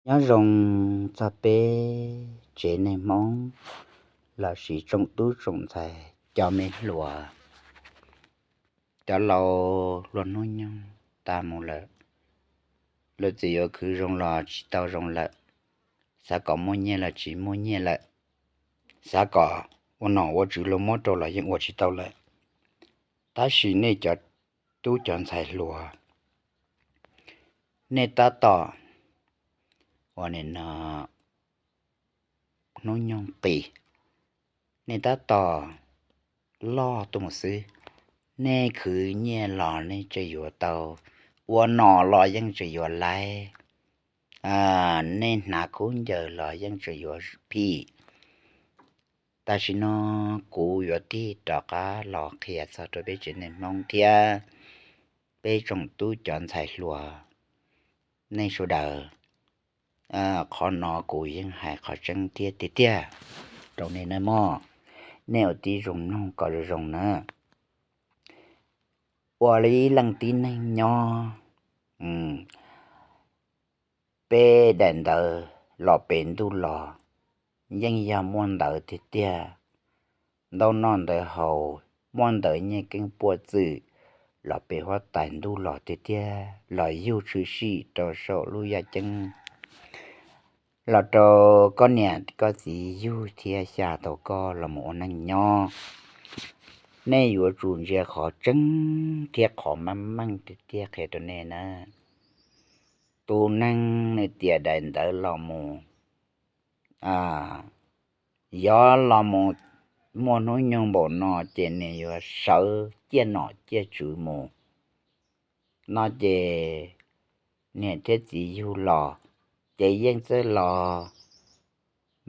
Nyob zoo txog peb tsev neeg Hmoob lossis tsoom tub tsoom ntxhais cov me hluas, cov laus luag hnub nyoog tag mus lawm, lawv txawm yuav khwv zoo los tsis tau zoo lawm, xav kom muaj nyiaj los tsis muaj nyiaj lawm, xav kom ua nom ua tswv los muab rau los yeej ua tsis tau lawm. Tab sis nej cov tub cov ntxhais hluas, nej tab tom ua nim no hnub nyoog qis, nej tab tom loj tuaj mus xwb. Nej khwv nyiaj los nej tseem yuav tau, ua nom los yeej tseem yuav laiv, nej hnav khaub ncaws los yeej tseem yuav phim. Tam sim no kuv yuav tig rov qab los qhia txog rau peb tsev neeg Hmoob thiab peb tsoom tub cov ntxhais hluas, nej sawv daws, qhov no kuv yeej hais qhov tseeb thiab tiag tiag rau nej nawb mog. Nej ua tib zoo mloog kom zoo zoo na. Ua li ib leej tib neeg nyob, peb daim ntawv los pem ntuj los yeej yog muaj ntawv tiag tiag, ntau noj ntawv haus, muaj ntawv nyiaj keeb puaj txwm los pem huab tais ntuj los tiag tiag, los yug tshwm sim rau saum lub yaj ceeb, los rau koj niam koj txiv yug thiab xya tau koj los mus ua neej nyob. Nej yuav tsum ntsia qhov tseeb thiab qhov meej meej tiag tiag qhia rau nej na. Tus neeg nws tiam daim ntawv los mus, yog los mus muaj hnub nyoog npaum no ces nws yuav sawv ciaj nom ciaj tswv mus no ces niam thiab txiv yug los ces yeej txawj los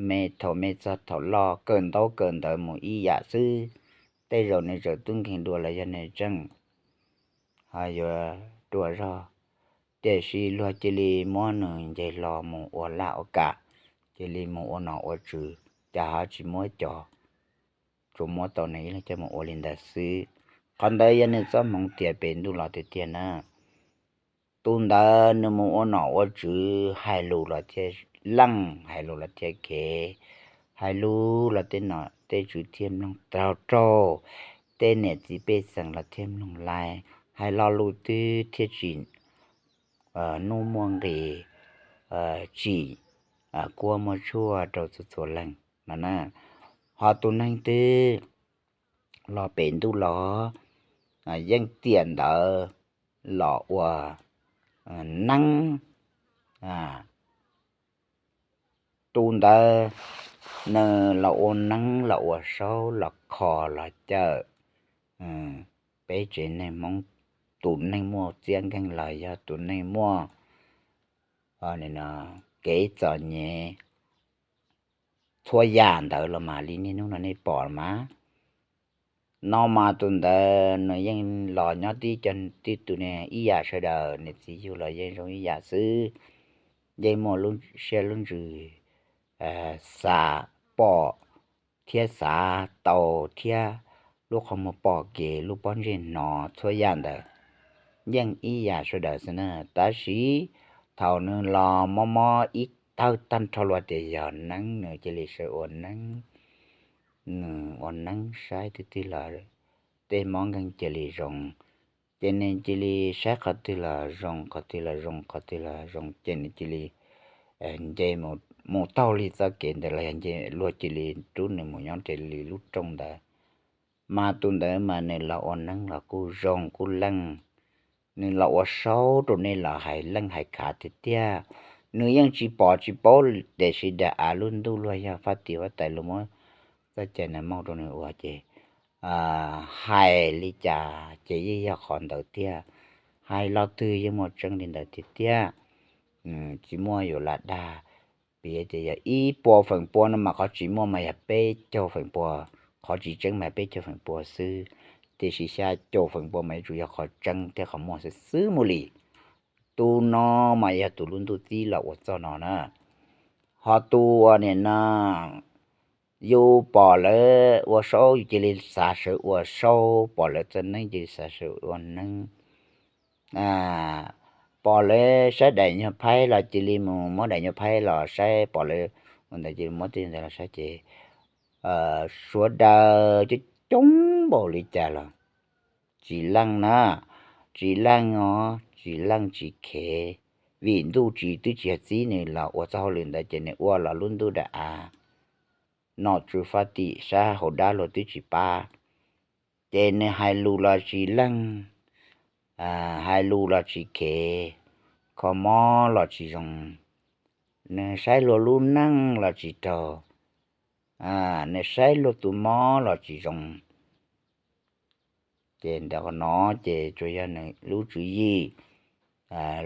me thaum me txog thaum loj kawm ntaub kawm ntawv mus ib yam xwb. Tej zaum nws tseem tub nkeeg dua los yog nws tseem ho yuav dua zog, tiam sis luag cia li muab nws nce hlo mus ua laj ua kam, cia li mus ua nom ua tswv, cas ho tsis muab cov tsuas muab tau nws ib leeg coj mus ua li ntawd xwb. Qhov ntawd yog nws txoj hmoov tiam pem ntuj los tiag tiag na. Tus ntawd nws mus ua nom ua tswv hais lus los thiaj leej, hais lus los thiaj kev, hais lus los tej nom tej tswv thiaj mloog raug raug, tej niam txiv pej xeem los thiaj mloog lais, hais lo lus twg thiaj tsim nub muaj nqis, tsim kuab muaj tshuaj rau txhua txhua leej no na. Ho tus neeg twg los pem ntuj los yeej tiam ntawd los ua neeb. Tus ntawd nws los ua neeb los ua saub los kho los cawm peb tsev neeg Hmoob. Tus neeg muaj txiab nkeeg los yog tus neeg muaj kev txom nyem txhua yam ntawd los mas li niaj hnub no nej pom los mas. No mas tus ntawd nws yeej los nyob tib co tib tug ne ib yam sawv daws, niam txiv yug los yeej zoo ib yam xwb. Yeej muaj lub siab lub ntsws xav pom thiab xav tau thiab lub qhov muag pom kev lub pob ntseg hnov txhua yam ntawd, yeej ib yam sawv daws xwb na. Tab sis thaum nws los mob mob ib tawg tag nrho luag tias yog neeb, nws cia li sawv ua neeb, nws ua neeb saib twg twg los tej mob nkeeg cia li zoo, ces nws cia li saib qhov twg los zoo, qhov twg los zoo, qhov twg los zoo, ces nws cia li nce mus taug li txoj kev ntawd los yog nce luag cia li rub nws mus nyob raws li lub rooj ntawd. Mas tus ntawd mas nws los ua neeb los kuj zoo kuj leej, nws los ua saub rau nej los hais leej hais khav tiag tiag. Nws yeej tsis pom tsis paub tiam sis dag av lub ntuj luag yog faj tim huab tais luag muab txoj cai no muab rau nws ua ces hais li cas ces yeej yog qhov ntawd tiag, hais lo twg yeej muaj tseeb li ntawd tiag tiag. Tsis muaj yuav lam dag, piv tias yog ib puas feem pua no mas qhov tsis muaj mas yog peb caug feem pua, qhov tsis tseeb mas peb caug feem pua xwb, tiam sis xya caum feem pua mas yuav tsum yog qhov tseeb thiab qhov muaj xwb xwb mus li. Tus no mas yog tus lub ntuj txib los ua txoj no na. Ho tus uas nim no yus pom lawv ua saub yus cia li xav sawv ua saub, pom lawv txo neeb cia li xav sawv ua neeb, pom lawv saib daim nyuag phaib los cia li mus muab daim nyuag phaib los saib, pom lawv ua ntawd cia li muab tej ntawd los saib ces suav daws coob coob npaum li cas los tsis leej na, tsis leej os, tsis leej tsis khev, vim ntuj tsis twb tsis yog txib nws los ua txoj hauj lwm ntawd ces nws ua los lub ntuj dam av, nom tswv faj tim sab hauv dab luag twb tsis pab, ces nws hais lus los tsis leej, hais lus los tsis khev, kho mob los tsis zoo, nws saib luag lub neej los tsis raug, nws saib luag tus mob los tsis zoo. Ces ntawm qhov no ces tsuas yog nws lub tswv yim,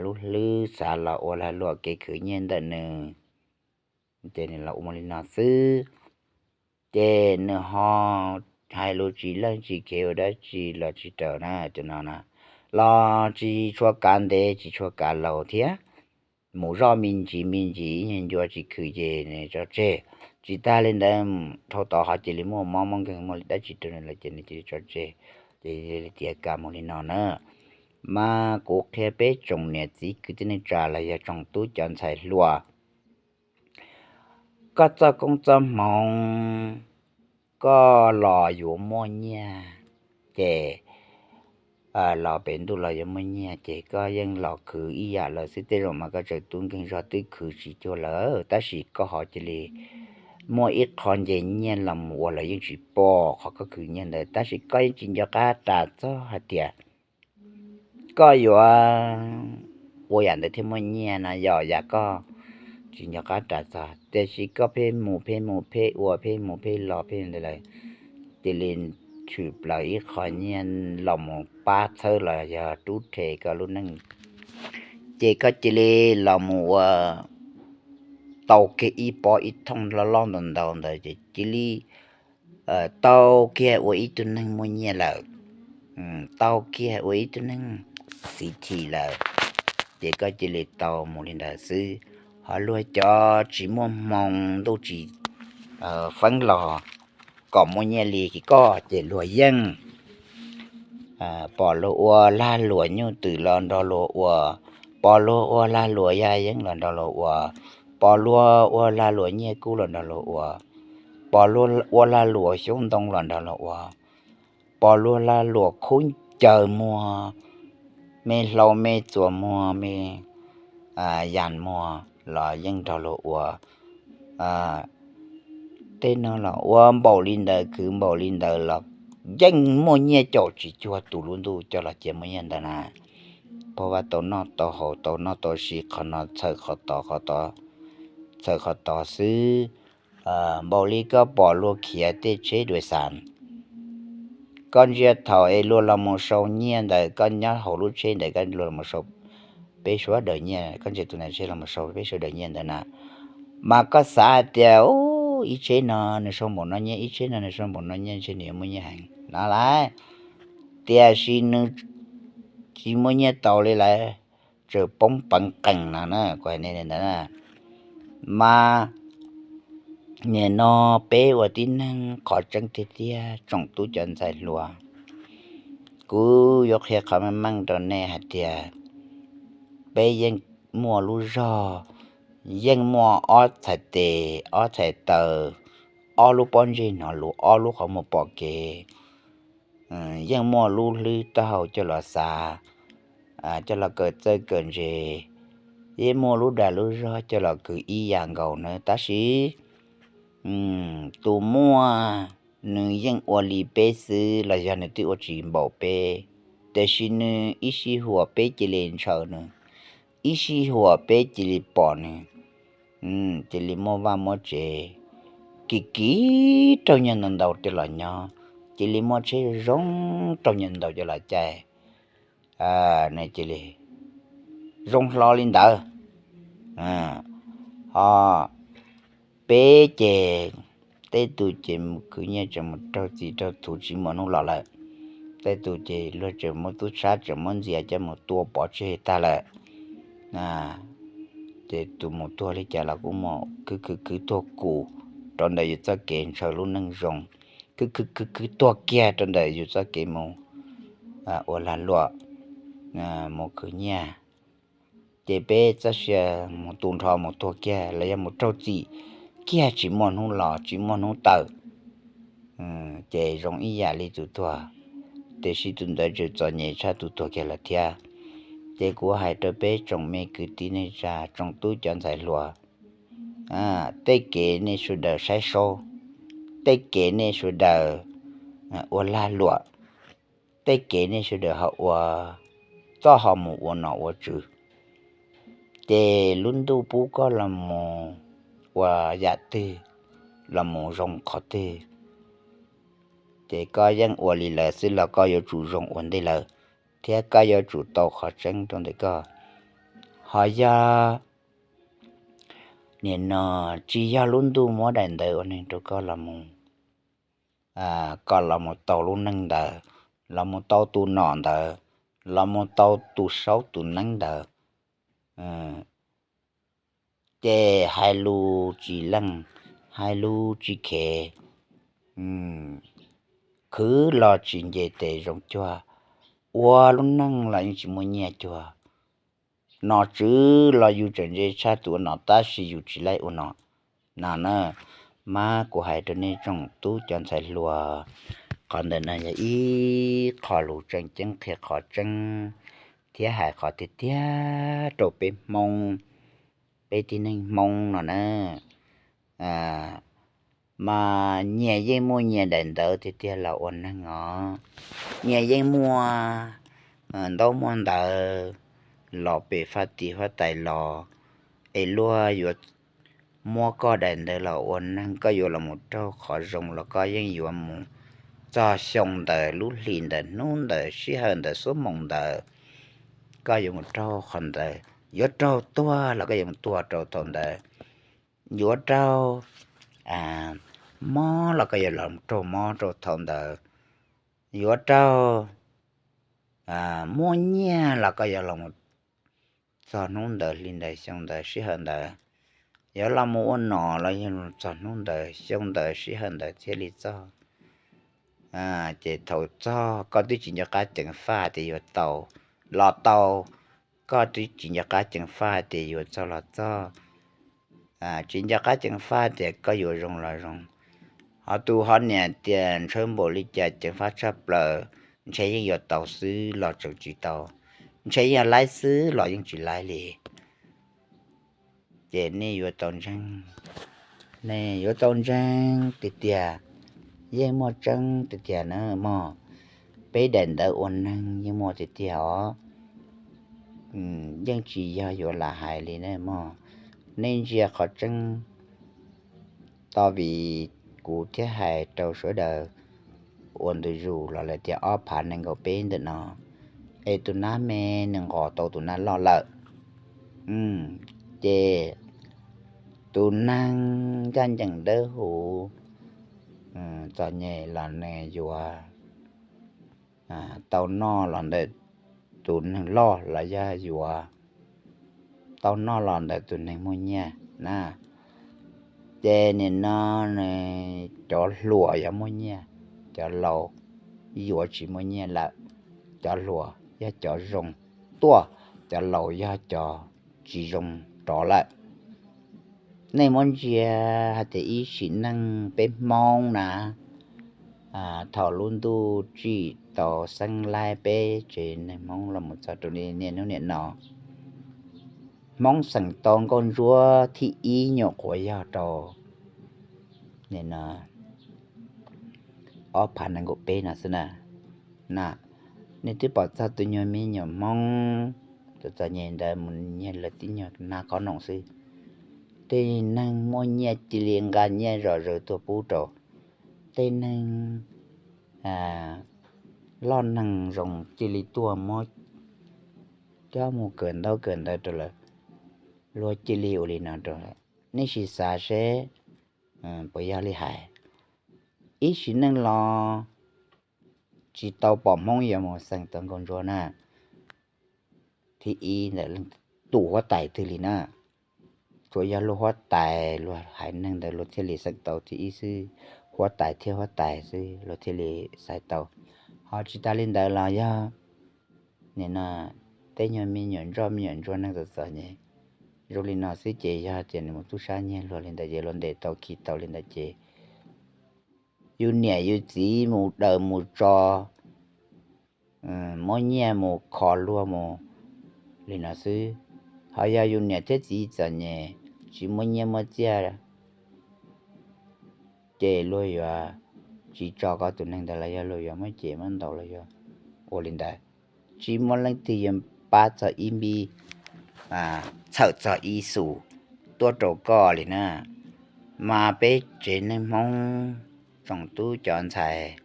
lub hlwb xav los ua lag luam kev khwv nyiaj ntawm nws, ces nws los ua li no xwb. Ces nws ho hais lus tsis leej tsis khev ua dab tsi los tsis raug na, cov no na los tsis tshua kav ntev tsis tshua kav laus thiab. Mus zoj me ntsis me ntsis ib nyuag ncua tsis khwv ces nws tso tseg. Tsis tag li ntawd, dhau tod ho cia li muaj mob muaj nkeeg muaj dab tsi rau nws lawm ces nws cia li tso tseg. Ces li tias kam mus li no na. Mas kuv qhia peb tsoom niam txiv kwv tij neej tsa los yog tsoom tub cov ntxhais hluas, koj txoj koob txoj hmoov, koj los yuav muaj nyiaj, ces los pem ntuj los yuav muaj nyiaj ces koj yeej los khwv ib yam lawm xwb. Tej zaum mas koj tseem tub nkeeg zog twb khwv tsis cuag lawm, tab sis koj ho cia li muaj ib qho nce nyiaj los mus uas lawv yeej tsis pom qhov koj khwv nyiaj ntawd, tab sis koj yeej tsis nco qab ras txog hais tias koj yuav ua yam ntawd thiaj muaj nyiaj no, yog yam koj tsis nco qab ras txog. Tiam sis koj pheej mus pheej mus pheej ua pheej mus pheej los pheej ntawd lawm, cia li tshwm plaws ib qho nyiaj los mus pab txhawb los yog rub rhe koj lub neej, ces koj cia li los mus ua tau kiag ib pob ib thooj loj loj ntau ntau ntawd ces cia li tau kiag ua ib tug neeg muaj nyiaj lawm, tau kiag ua ib tug neeg xiv thim lawm, ces koj cia li tau mus li ntawd xwb. Ho luag cov tsis muaj hmoo, ntuj tsis feeb los kom muaj nyiaj li koj ces luag yeej pom luag ua lag luam nyuj twm los nrog luag ua, pom luag ua lag luam yaj yeeb los nrog luag ua, pom luag ua lag luam nyiaj kub los nrog luag ua, pom luag ua lag luam xyoob ntoo los nrog luag ua, pom luag lag luam khub ncaws muag, me hlau me txuas muag, me yas muag los yeej nrog luag ua. Tej no los ua npaum li ntawd khwv npaum li ntawd los yeej muaj nyiaj caum tsis cuag tus lub ntuj coj los cia muaj nyiaj ntawd na. Pab vaj tau noj tau haus tau noj tau siv, qhov no txhawm qhov tod, qhov tod txhawm qhov tod xwb. Npaum li koj pom luag khiav tej tsheb dua xas, koj ntsia thaum es luag los mus sau nyiaj ntawd, koj nyob hauv lub tsheb ntawd koj luag los sau peb suav daws nyiaj, koj ntsia tus ntawd tsheb los mus sau peb suav daws nyiaj ntawd na, mas koj xav hais tias ib tsheb no nws sau npaum no nyiaj, ib tsheb no nws sau npaum no nyiaj, ntshe nws yuav muaj nyiaj heev no lawm. Tiam sis nws tsis muaj nyiaj tau li lawm, tseem poob peev qees no na, kuv hais nej li ntawd na. Mas nim no peb ua tib neeg qhov tseeb tiag tiag tsoom tub cov ntxhais hluas, kuv yuav qhia qhov meej meej rau nej hais tias peb yeej muaj lub zog, yeej muaj ob txhais tes ob txhais taw, ob lub pob ntseg hnov lus, ob lub qhov muag pom kev, yeej muaj lub hlwb taub hau coj los xav, coj los kawm txawj kawm ntse, yeej muaj lub dag lub zog coj los khwv ib yam nkaus na. Tab sis tus muaj nws yeej ua li peb xwb los yog nws twb ua tsis npaum peb, tiam sis nws ib sij huam peb cia li ntshaw nws, ib sij huam peb cia li pom nws, cia li muaj vaj muaj tsev, kiv kiv raug nyiaj ntau ntau coj los nyob, cia li muaj tsheb zoo zoo raug nyiaj ntau coj los caij, nws cia li zoo hlo li ntawd. Ho peb ces tej tus ces mus khwv nyiaj tseem mus raug txim raug txhuv tsis muaj hnub los lawm, tej tus ces luag tseem muab tub sab tseem muab ntxias coj mus tua pov tseg tag lawm. Ces tus mus tuag li cas los kuj mus khwv khwv khwv tuag kum rau ntawm yus txoj kev ntshaw lub neej zoo, khwv khwv khwv khwv tuag kiag rau ntawm yus txoj kev mus ua lag luam, mus khwv nyiaj. Ces peb txoj sia mus tu nrho mus tuag kiag los yog mus raug txim kiag tsis muaj hnub los tsis muaj hnub tawm. Ces zoo ib yam li tus tuag, tiam sis tus ntawd tseem txom nyem tshaj tus tuag kiag lawm thiab. Ces kuv hais rau peb tsoom me kwv tij neej tsa, tsoom tub cov ntxhais hluas, tej kev nej sawv daws saib saub, tej kev nej sawv daws ua lag luam, tej kev nej sawv daws ho ua, txoj ho mus ua nom ua tswv. Ces lub ntuj pub koj los mus ua yam twg, los mus zoo qhov twg, ces koj yeej ua li lawv xwb los koj yuav tsum zoo ua ntej lawv, thiab koj yuav tsum tau qhov tseeb rau ntawm koj. Ho yog nim no tsis yog lub ntuj muab daim ntawv ua neeg rau koj los mus, koj los mus tau lub neej ntawd, los mus tau tus nom ntawd, los mus tau tus saub tus neeb ntawd, ces hais lus tsis leej, hais lus tsis khev, khwv los tsis nce tes zoo cuag, ua lub neej los yeej tsis muaj nyiaj cuag. Nom tswv los yus tseem ntse tshaj tus ua nom tab sis yus tsis laib ua nom no na. Mas kuv hais rau nej tsoom tub cov ntxhais hluas, qhov ntawm no yog ib qho lus tseem ceeb qhia qhov tseeb thiab hais qhov tiag tiag rau peb Hmoob, peb tib neeg Hmoob no na. Mas nyias yeej muaj nyias daim ntawv tiag tiag los ua neeg os. Nyias yeej muaj ntaub muaj ntawv los pem faj tim huab tais los, es luag yuav muab koj daim ntawv los ua neeg, koj yuav los mus raug qhov zoo los koj yeej yuav mus txog xyoo ntawd, lub hlis ntawd, hnub ntawd, sij hawm ntawd, xuab moos ntawd, koj yuav mus raug qhov ntawd. Yuav raug tuag los koj yuav mus tuag rau thaum ntawd. Yuav raug mob los koj yuav los raug mob rau thaum ntawd. Yuav raug muaj nyiaj los koj yuav los txog hnub ntawd, hli ntawd, xyoo ntawd, sij hawm ntawd. Yuav los mus ua nom los yog txog hnub ntawd, xyoo ntawd, sij hawm ntawd thiaj li txog. Ces thaum txog koj twb tsis nco qab ceev faj tias yuav tau los tau, koj twb tsis nco qab ceev faj tias yuav txog los txog, tsis nco qab ceev faj tias koj yuav zoo los zoo. Ho tus ho niam tias ntshaw npaum li cas ceev faj tshaj plaws, ntshe yeej yuav tau xwb los tseem tsis tau, ntshe yeej yuav laib xwb los yeej tsis laib li. Ces nej yuav tau ntseeg, nej yuav tau ntseeg tiag tiag, yeej muaj tseeb tiag tiag na mog. Peb daim ntawv ua neeg yeej muaj tiag tiag os. Yeej tsis yog yuav lam hais li na mog. Nej ntsia qhov tseeb, tau vim kuv thiaj hais rau sawv daws ua ntu zus los lawm tias ob phav nees nkaum peb ntawm no, es tus nab me nws nqos tau tus nab loj lawm. Ces tus neeg ncaj ncees dawb huv txom nyem los nws yuav tau noj los ntawm tus neeg loj los yog yuav tau noj los ntawm tus neeg muaj nyiaj na. Ces nim no nws cov hluas yog muaj nyiaj, cov laus yuav tsis muaj nyiaj lawm. Cov hluas yog cov zoo tuaj, cov laus yog cov tsis zoo rov lawm. Nej muab ntsia hais tias ib sim neej peb Hmoob na, thaum lub ntuj tsim tau xeeb laib peb tsev neeg Hmoob los mus txog rau niaj hnub niam no, Hmoob xeem tau nkauj ntsuab thib ib nyuam qhuav yog rau nim no ob phav nees nkaum peb no xwb na. Na, nej twb pom txog tus nyuag me nyuam Hmoob txom txom nyem ntawd mus nyiag lawv tib nyuag nab khob noom xwb. Tej neeg muaj nyiaj cia li nqa nyiaj zom zaws tuaj pub rau. Tej neeg loj neeg zoo cia li tuaj muab coj mus kawm ntaub kawm ntawv rau lawm. Luag cia li ua li no rau lawm. Nej sim xav seb puas yog li hais? Ib sim neej los tsis tau pom Hmoob yuav mus xeem tau nkauj ntsuab na. Thib ib ntawm leej tus huab tais twg li na. Tsuas yog luag huab tais luag haiv neeg ntawd luag thiaj li xeem tau thib ib xwb, huab tais thiab huab tais xwb luag thiaj li xaiv tau. Ho tsis tas li ntawd los yog nim no peb nyuag me nyuam ntsoj me nyuam ntsuag neeg txom txom nyem. Zoo li no xwb ces yog tias nws mus tub sab nyiag luag li ntawd ces luag ntes tau khi tau li ntawd ces yus niam yus txiv mus daws mus tso, muab nyiaj mus kho luag mus li no xwb. Ho yog yus niam thiab txiv txom nyem, tsis muaj nyiaj muaj txiaj, ces luag yuav tsis tso koj tus neeg ntawd los yog luag yuav muab cem muab ntaus los yog ua li ntawd. Tsis muaj leej twg yuav pab txog ib npib, txhawm txog ib xus tuaj rau koj li na. Mas peb tsev neeg Hmoob tsoom tub cov ntxhais,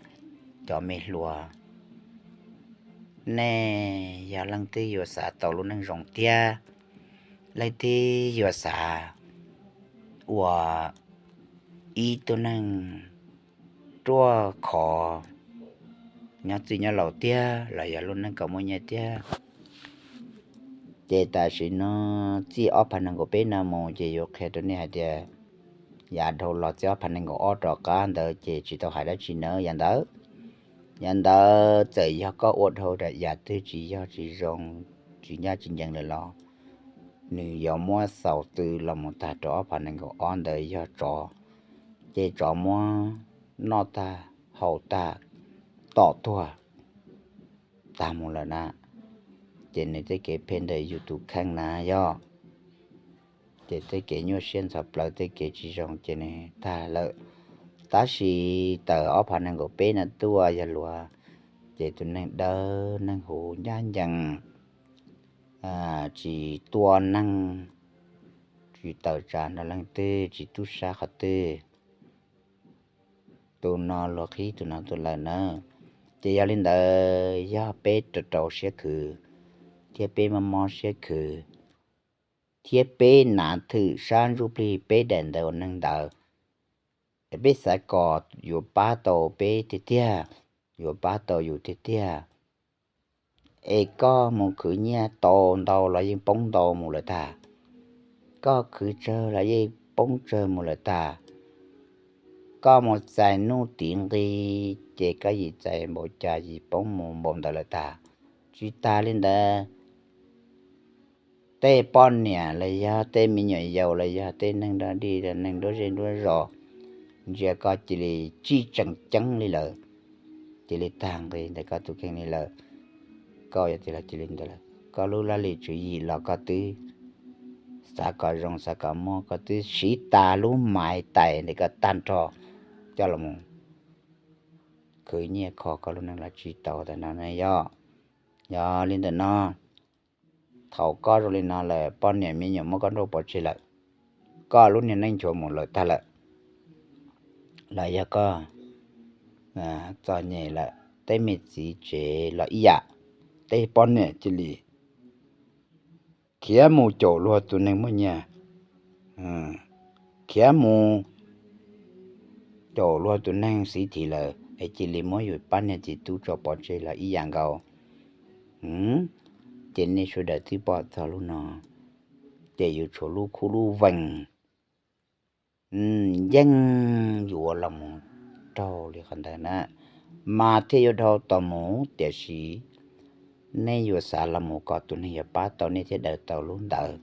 cov me hluas, nej yog leej twg yuav xav tau lub neej zoo thiab leej twg yuav xav ua ib tug neeg ruaj khov, nyob txwj nyob laus tiag los yog lub neej kom muaj nyiaj tiag, ces tam sim no txij ob phav nees nkaum peb no mus ces yuav qhia rau nej hais tias yav dhau los txij ob phav nees nkaum ob rov qab ntawd ces tsis tau hais dab tsi nawb. Yav ntawd, yav ntawd txawm yog koj ua dhau yam twg tsis yog tsis zoo, tsis ncaj tsis ncees lawm los nws yuav muab xaus tw los mus tag rau ob phav nees nkaum ob ntawd yog tsov, ces tsov muab noj tag haus tag tom tuag tag mus lawm na, ces nws tej kev phem ntawm yus tus kheej na yog, ces tej kev nyuaj siab ntxhov plawv tej kev tsis zoo ces nws tag lawm. Tab sis tawm ob phav nees nkaum peb no tuaj yog luag, ces tus neeg dawb neeg huv ncaj ncees, tsis tua neeg, tsis tawm tsam nrog leej twg, tsis tub sab qhov twg. Tus no luag qhib tus no tuaj lawm na. Ces yog li ntawd yog peb rau rau siab khwv, thiab peb mob mob siab khwv, thiab peb nav thwm sab ntsuj plig peb daim ntawv ua neeg ntawd, es peb xav kom yuav pab tau peb tiag tiag, yuav pab tau yus tiag tiag. Es koj mus khwv nyiaj tau ntau los yeej poob ntau mus lawm tag, koj khwv tsawg los yeej poob tsawg mus lawm tag, koj mus txais nuj tiv nqi ces koj yim txais npaum cas yim poob mus npaum ntawd lawm tag. Tsis tas li ntawd, tej poj niam los yog tej me nyuam yaus los yog tej neeg dog dig neeg nruab zej nruab zos ntsia koj cia li tsis tseem ceeb li lawm, cia li tag nqi ntawm koj tus kheej li lawm. Koj yog tias los cia li ntawd lawm, koj lub laj lim tswv yim los koj twb xav kom zoo xav kom muaj, koj twb siv tas lub maiv tais ntawm koj tag nrho coj los mus khwv nyiaj kho koj lub neej los tsis tau tas no ne yog. Yog li ntawm no, thaum koj zoo li no lawm poj niam me nyuam muab koj nrauj pov tseg lawm, koj lub niag neej nchuav mus lawm tag lawm, los yog koj txom nyem lawm, tej me txiv tsev los ib yam, tej poj niam cia li khiav mus caum luag tus neeg muaj nyiaj, khiav mus caum luag tus neeg xiv thim lawm es cia li muab yus pab niag txiv tub tso pov tseg los ib yam nkaus. Ces nej sawv daws twb pom txog lub no, ces yus tshuav lub khub lub vees yeej yuav los mus raug li qhov ntawd na. Mas thiaj yuav dhau tos mus, tiam sis nej yuav xav los mus kom tus neeg yuav pab tau nej thiaj daws tau lub ntawd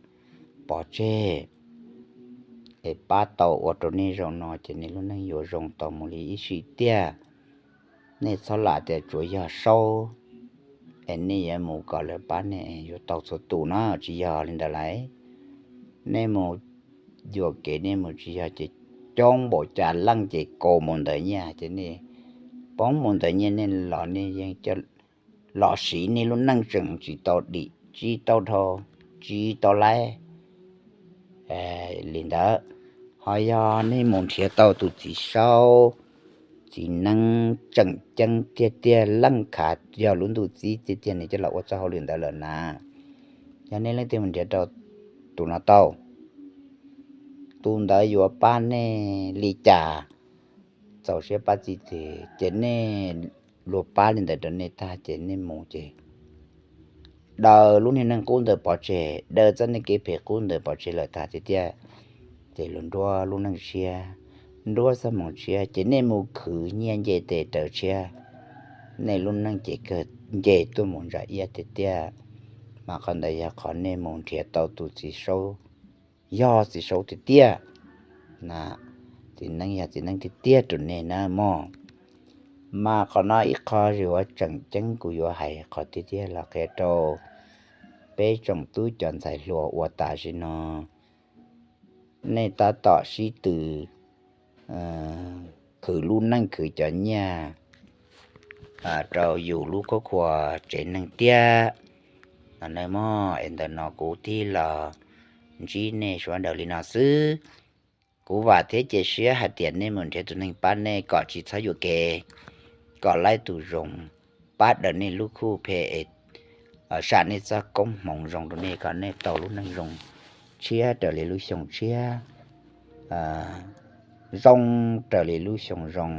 pov tseg, es pab tau ua rau nej zoo no ces nej lub neej yuav zoo tau mus li ib sim tiag. Nej txhob lam tias tsuav yog saub es nej yuav mus kom lawv pab nej yuav tau txhua tus na, tsis yog li ntawd lauj. Nej mus yuam kev nej mus tsis yog ces coob npaum cas leej ces kaus mus ntawd nyiaj ces nej poob mus ntawd nyiaj nej los nej yeej coj los siv nej lub neej tseem tsis tau dim tsis tau dhau tsis tau laib li ntawd. Ho yog nej mus nrhiav tau tus txiv saub, txiv neeb tseem ceeb tiag tiag leej khav yog lub ntuj txib tiag tiag nws coj los ua txoj hauj lwm ntawd lawm na, yog nej leej twg mus nrhiav rau tus no tau, tus ntawd yuav pab nej li cas, txaus siab pab txi txwm ces nej, luag pab li ntawd rau nej tag ces nej mus ces daws lub niag neej qub ntawd pov tseg, daws txoj niag kev phem qub ntawd pov tseg lawm tag tiag tiag, ces luag nruab lub neej tshiab, nruab txoj hmoov tshiab ces nej mus khwv nyiaj nce tes raws tshiab, nej lub neej ces kawg nce tuaj mus ntsa iab tiag tiag. Mas qhov ntawd yog qhov nej mus nrhiav tau tus txiv saub, yog txiv saub tiag tiag na, txiv neeb yog txiv neeb tiag tiag rau nej na mog. Mas qhov no ib qho yuav tseem ceeb kuv yuav hais qhov tiag tiag los qhia rau peb tsoom tub cov ntxhais hluas uas tam sim no nej tab tom sib tw khwv lub neej khwv cov nyiaj rau yus lub khuab khua tsev neeg tiag no nawb mog. Es ntawm no kuv thiaj los ntsib nej sawv daws li no xwb. Kuv vam thiab cia siab hais tias nej mus nrhiav tus neeg pab nej kom tsis txhob yuam kev, kom laib tus zoo pab daws nej lub khuab phem, sam nej txoj koob hmoov zoo rau nej kom nej tau lub neej zoo tshiab raws li lub xyoo tshiab, zoo raws li lub xyoo zoo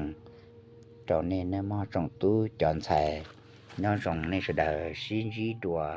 rau nej nawb mog tsoom tub cov ntxhais. Nyob zoo nej sawv daws sib ntsib dua.